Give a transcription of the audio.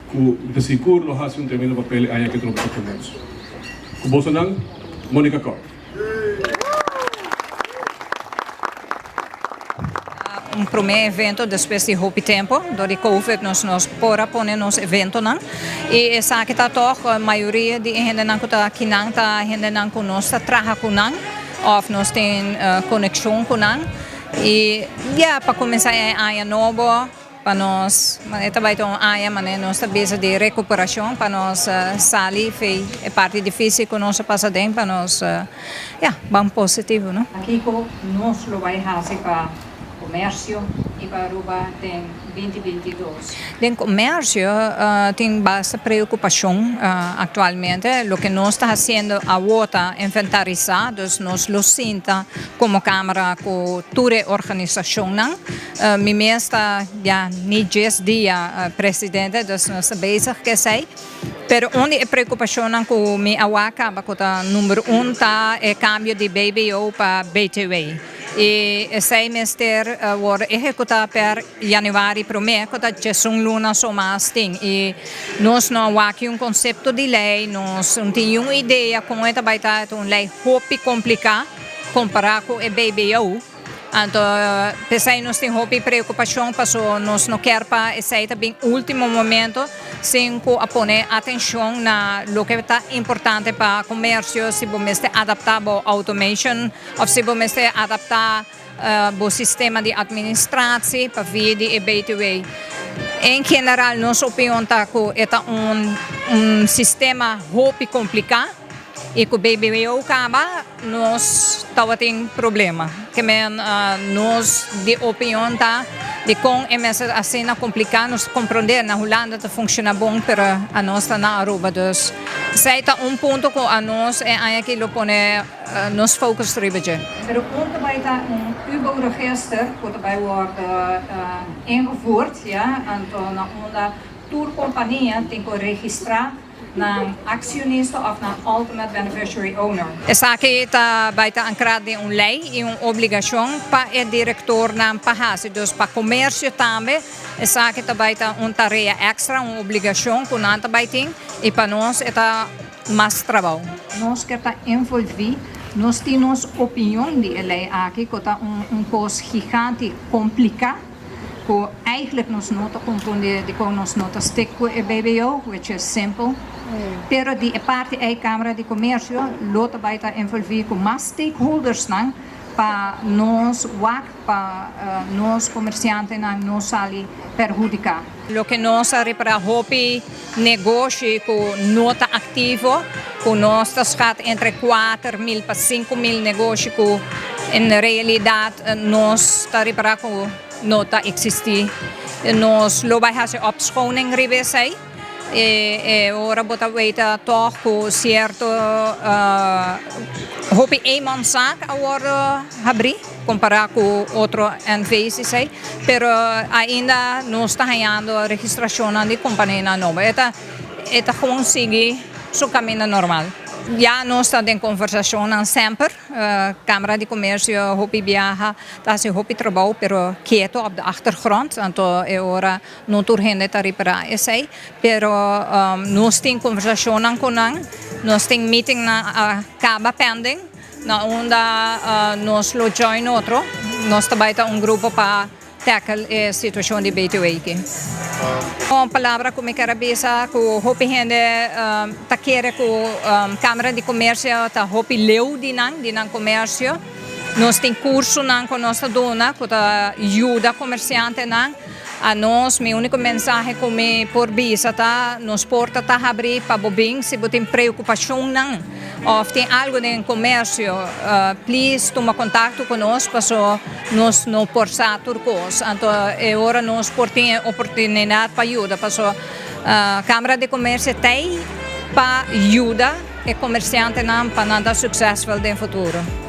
Ku mi ta sigur lo hasi un tremendo papel e aña aki trobe pa komersio. Ku bosonan, Monica Kort. Un prome evento despues di hopi tempo, dor di covid nos no por a pone nos eventonan y esaki ta toch mayoria di e hendenan cu ta akinan ta hendenan cu nos ta traha cu nan of nos tin conexion cu nan y ya pa cuminsa e aña nobo. Pa nos, e ta bai ta un aña manera nos ta bisa di recuperacion pa nos sali fei e parti dificil cu nos a pasa aden pa nos, ya, ban positivo, no. Kico nos lo bai haci pa comercio y pa Aruba den binti 22? Den comercio tin basta preocupacion actualmente. Loke nos ta haciendo awo ta inventarisa, dus nos lo sinta como Camara cu tur e organisacionnan. Mi mes ta ya ni djes dia presidente, dus nos ta bezig ku esei. Pero un di e preokupashonnan ku mi a wak kaba ku ta number un ta e kambio di BBO pa BTW. I esei mester wòrdu ehekutá per yanüari promé ku ta djesun luna so mas tin. I nos no a wak un konsepto di lei, nos no tin niun idea kon e ta bai ta. E ta un lei hopi kompliká kompará ku e BBO. Anto p'esei nos tin hopi preokupashon paso nos no kier pa esei ta bin ultimo momento sin ku a pone atenshon na loke ta importante pa komersio, si bo mester adaptá bo automation òf si bo mester adaptá bo sistema di administratie pa via di e BTW. En general nos opinion ta ku e ta un un sistema hopi kompliká i ku BBO kaba. Nos tabatin problema. Ke men nos di opinion ta dikon e mester asina kompliká. Nos ta komprondé na Hulanda ta funshoná bon pero anos ta na Aruba. Dus esei ta un punto ku anos e aña aki lo pone nos focus riba dje. Pero un ta bai ta un UBO-register ku ta bai wòrdu ingevoerd, ya, anto na unda tur kompania tin ku registrá Nan accionista of nan ultimate beneficiary owner. Esaki ta bai ta ankrá den un lei i un obligashon pa e direktornan pa hasi. Dus pa komersio tambe esaki ta bai ta un tarea èkstra, un obligashon ku nan ta bai tin i pa nos e ta mas trabou. Nos ke ta envolví, nos tin nos opinion di e lei aki ku ta un kos giganti kompliká. Ku eigenlijk nos no ta komprondé dikon nos no ta stick ku e BBO, which is simple. Pero di e parti ei Kamara di Komersio lo ta bai ta envolví ku mas stakeholdersnan pa nos wak pa nos komersiantenan no sali perhudiká. Loke nos a repará hopi negoshi ku no ta aktivo, ku nos ta skat entre 4000 pa 5000 negoshi ku en realidat nos ta repará ku no ta eksistí. Nos lo bai hasi opschoning riba esei. E ora bo ta weita tòg ku sierto hopi eenmanszaak a wòrdu habrí kompará ku otro NV's esei, pero ainda nos ta hañando registrashonnan di kompanianan nobo. E ta e ta gewoon sigui su kaminda normal. Ya nos ta den konversashonnan semper. Kamara di Komersio hopi biaha ta hasi hopi trabou pero keto op de achtergrond, anto e ora No tur hende ta ripará esei, pero nos tin konversashonnan ku nan, nos tin meetingnan a kaba pending na unda nos lo join otro. Nos ta bai ta un grupo pa tackle e situashon di BTW aki. Un palabra ku mi ker a bisa ku hopi hende ta kere ku Kamara di Komersio ta hopi leu di nan, di nan komersio. Nos tin kursonan ku nos ta duna ku ta yuda komersiantenan. Anos, mi úniko mensahe ku mi por bisa ta, nos porta ta habrí pa bo bin si bo tin preokupashonnan òf tin algu den komersio, please tuma kontakto ku nos paso nos no por sa tur kos. Anto e ora nos por tin e oportunidat pa yuda paso Kámara di Komersio t'ei pa yuda e komersiantenan pa nan ta suksesful den futuro.